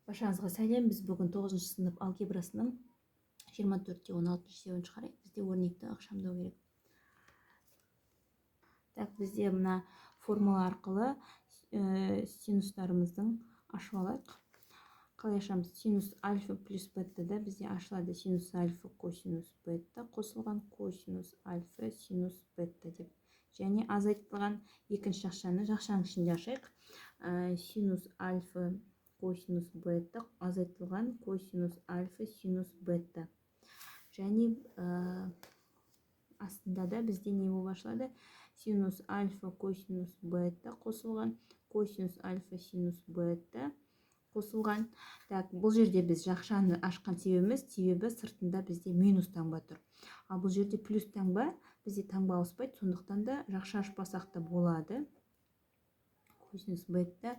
Баршаңызға сәлем! Біз бүгін тоғызыншы сынып алгебрасының 24 те 16 есебін шығарайық. Бізде өрнекті ықшамдау керек. Так, бізде мына формула арқылы синустарымыздың ашып алайық. Қалай ашамыз? Синус альфа плюс бета да бізде ашылады синус альфа косинус бета қосылған косинус альфа синус бета деп. Және азайтылған екінші жақшаны жақшаның ішінде ашайық: синус альфа косинус бета азайтылған косинус альфа синус бета. Және астында да бізде не болып ашылады? Синус альфа косинус бета қосылған косинус альфа синус бета қосылған. Так, бұл жерде біз жақшаны ашқан себебіміз, себебі сыртында бізде минус таңба тұр, ал бұл жерде плюс таңба. Бізде таңба ауыспайды, сондықтан да жақша ашпасақ та болады. Косинус бета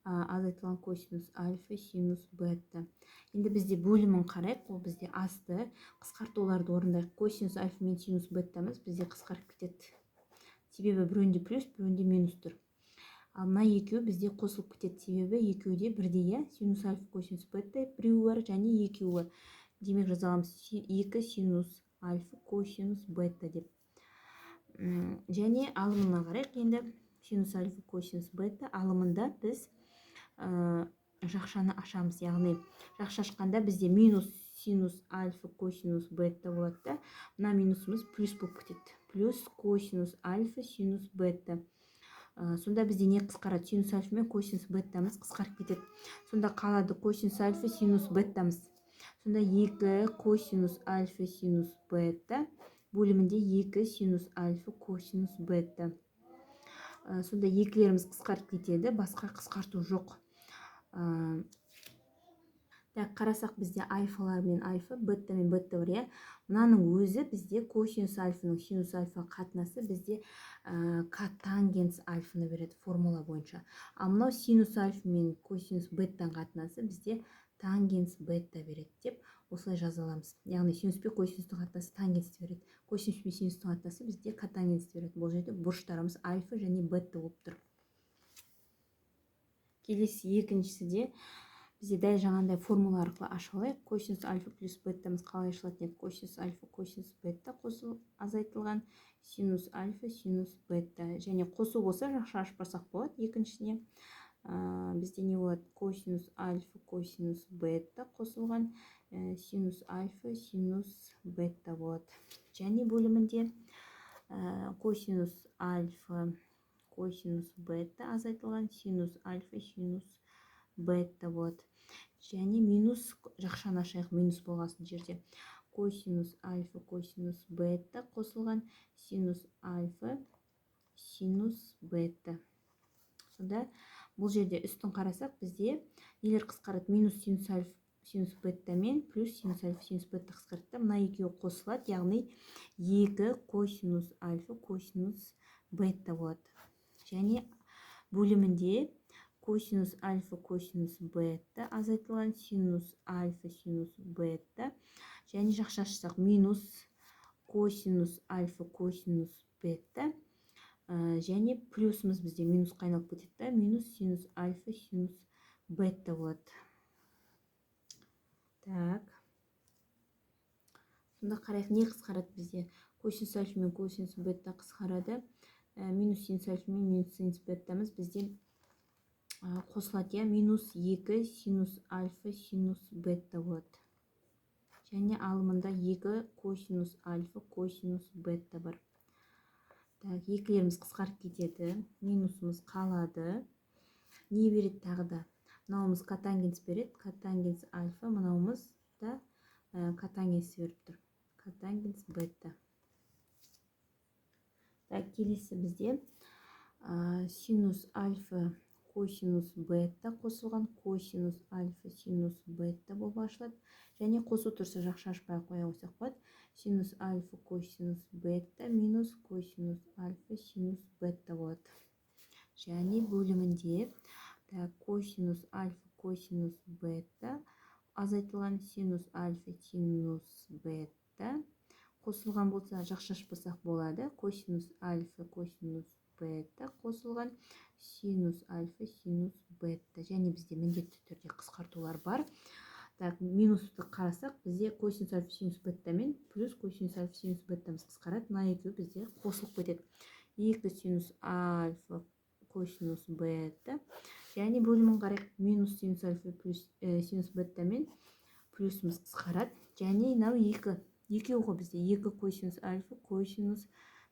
азайтылған косинус альфа синус бета. Енді бізде бөлімін қарайық. Ол бізде асты. Қысқартуларды орындайық. Косинус альфа мен синус бетамыз бізде қысқарып кетеді, себебі біреуінде плюс, біреуінде минус тұр. Ал мына екеуі бізде қосылып кетеді, себебі екеуі де бірдей, иә. Синус альфа косинус бета біреуі бар және екеуі бар. Демек, жаза аламыз екі синус альфа косинус бета деп. Және алымына қарайық енді. Синус альфа косинус бета алымында біз жақшаны ашамыз, яғни жақша ашқанда бізде минус синус альфа косинус бета болады да, мына минусымыз плюс болып кетеді, плюс косинус альфа синус бета. Сонда бізде не қысқарады? Синус альфа мен косинус бетамыз қысқарып кетеді. Сонда қалады косинус альфа синус бетамыз. Сонда екі косинус альфа синус бета бөлімінде екі синус альфа косинус бета. Сонда екілеріміз қысқарып кетеді, басқа қысқарту жоқ. Так, қарасақ, бізде альфалар мен альфа, бета мен бета бар, иә. Мынаның өзі бізде косинус альфаның синус альфа қатынасы бізде котангенс альфаны береді формула бойынша. Ал мынау синус альфа мен косинус бетаның қатынасы бізде тангенс бета береді деп осылай жаза аламыз. Яғни синус пен косинустың қатынасы тангенсті береді, косинус пен синустың қатынасы бізде котангенсті береді. Бұл жерде бұрыштарымыз альфа және бета болып тұр. Келесі екіншісі де бізде дәл жаңағындай формула арқылы ашып алайық. Косинус альфа плюс бетамыз қалай ашылатын еді? Косинус альфа косинус бета қосыл азайтылған синус альфа синус бета. Және қосу болса, жақша ашпасақ болады. Екіншісіне бізде не болады? Косинус альфа косинус бета қосылған синус альфа синус бета болады. Және бөлімінде косинус альфа косинус бета азайтылған синус альфа синус бета болады. Және минус, жақшаны ашайық минус болғасын жерде. Косинус альфа косинус бета қосылған синус альфа синус бета. Сонда бұл жерде үстін қарасақ, бізде нелер қысқарады? Минус синус альфа синус бета мен плюс синус альфа синус бета қысқарады да, мына екеуі қосылады, яғни екі косинус альфа косинус бета болады. Және бөлімінде косинус альфа косинус бета азайтылған синус альфа синус бета. Және жақша ашсақ, минус косинус альфа косинус бета және плюсымыз бізде минусқа айналып кетеді да, минус синус альфа синус бета болады. Так, сонда қарайық, не қысқарады бізде? Косинус альфа мен косинус бета қысқарады. Минус синус альфа мен минус синус бетамыз бізде қосылады, иә, минус екі синус альфа синус бета болады. Және алымында екі косинус альфа косинус бета бар. Так, екілеріміз қысқарып кетеді, минусымыз қалады. Не береді тағы да? Мынауымыз котангенс береді, котангенс альфа. Мынауымыз да котангенс беріп тұр, котангенс бета. Так, келесі бізде синус альфа косинус бета қосылған косинус альфа синус бета болып ашылады. Және қосу тұрса, жақша ашпай ақ қоя қойсақ болады. Синус альфа косинус бета минус косинус альфа синус бета болады. Және бөлімінде, так, косинус альфа косинус бета азайтылған синус альфа синус бета. Қосылған болса, жақша ашпасақ болады. Косинус альфа косинус бета қосылған синус альфа синус бета. Және бізде міндетті түрде қысқартулар бар. Так, минусты қарасақ, бізде косинус альфа синус бета мен плюс косинус альфа синус бетамыз қысқарады. Мына екеуі бізде қосылып кетеді. 2 синус альфа косинус бета. Және бөлімін қарайық. Минус синус альфа плюс синус бета мен плюсіміз қысқарады. Және мынау екі, екеу ғой бізде. 2 косинус альфа косинус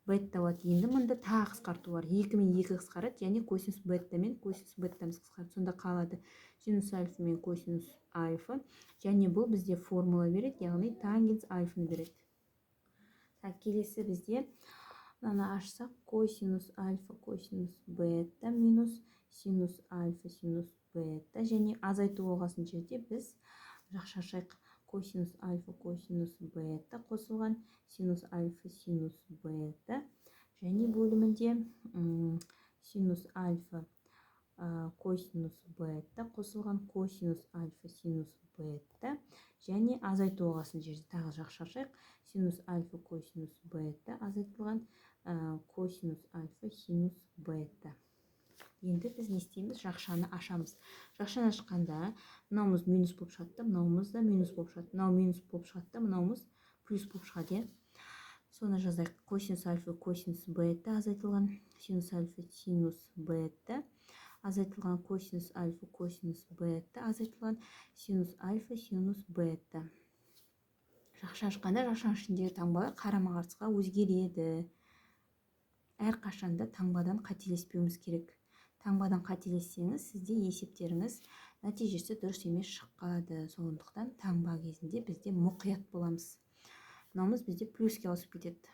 бета болады. Енді мында тағы қысқарту бар. 2 мен 2 қысқарады, және косинус бета мен косинус бетамыз қысқарады. Сонда қалады синус альфа мен косинус альфа. Және бұл бізде формула береді, яғни тангенс альфаны береді. Так, келесі бізде мынаны ашсақ, косинус альфа косинус бета минус синус альфа синус бета. Және азайту болғасын жерде біз жақша ашайық. Косинус альфа косинус бета қосылған синус альфа синус бета. Және бөлімінде синус альфа косинус бета қосылған косинус альфа синус бета. Және азайту болғасын жерде тағы жақша ашайық. Синус альфа косинус бета азайтылған косинус альфа синус бета. Енді біз не істейміз? Жақшаны ашамыз. Жақшаны ашқанда мынауымыз минус болып шығады да, мынауымыз да минус болып шығады. Мынау минус болып шығады да, мынауымыз плюс болып шығады, иә. Соны жазайық. Косинус альфа косинус бета азайтылған синус альфа синус бета азайтылған косинус альфа косинус бета азайтылған синус альфа синус бета. Жақша ашқанда жақшаның ішіндегі таңбалар қарама-қарсыға өзгереді. Әрқашанда таңбадан қателеспеуіміз керек. Таңбадан қателессеңіз, сізде есептеріңіз нәтижесі дұрыс емес шығып қалады. Сондықтан таңба кезінде бізде мұқият боламыз. Мынауымыз бізде плюске ауысып кетеді.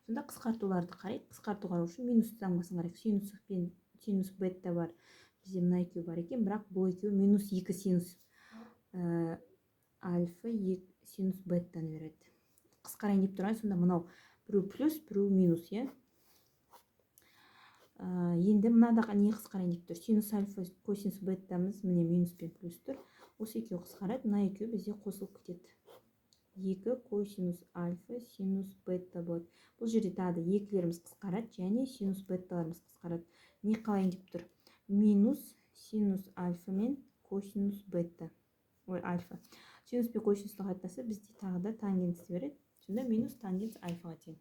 Сонда қысқартуларды қарайық. Қысқарту қарау үшін минус таңбасын қарайық. Синус пен синус бета бар. Бізде мына екеуі бар екен, бірақ бұл екеуі минус 2 синус альфа 2 синус бетаны береді. Қысқарайын деп тұрған, сонда мынау біреу плюс, біреу минус, иә. Енді мынада не қысқарайын деп тұр? Синус альфа косинус бетамыз міне минус пен плюс тұр. Осы екеуі қысқарады, мына екеуі бізде қосылып кетеді. 2 косинус альфа синус бета болады. Бұл жерде тағы да екілеріміз қысқарады және синус беталарымыз қысқарады. Не қалайын деп тұр? Минус синус альфа мен косинус бета. Ой, альфа. Синус пен косинустың қатынасы бізде тағы да тангенсті береді. Сонда минус тангенс альфаға тең.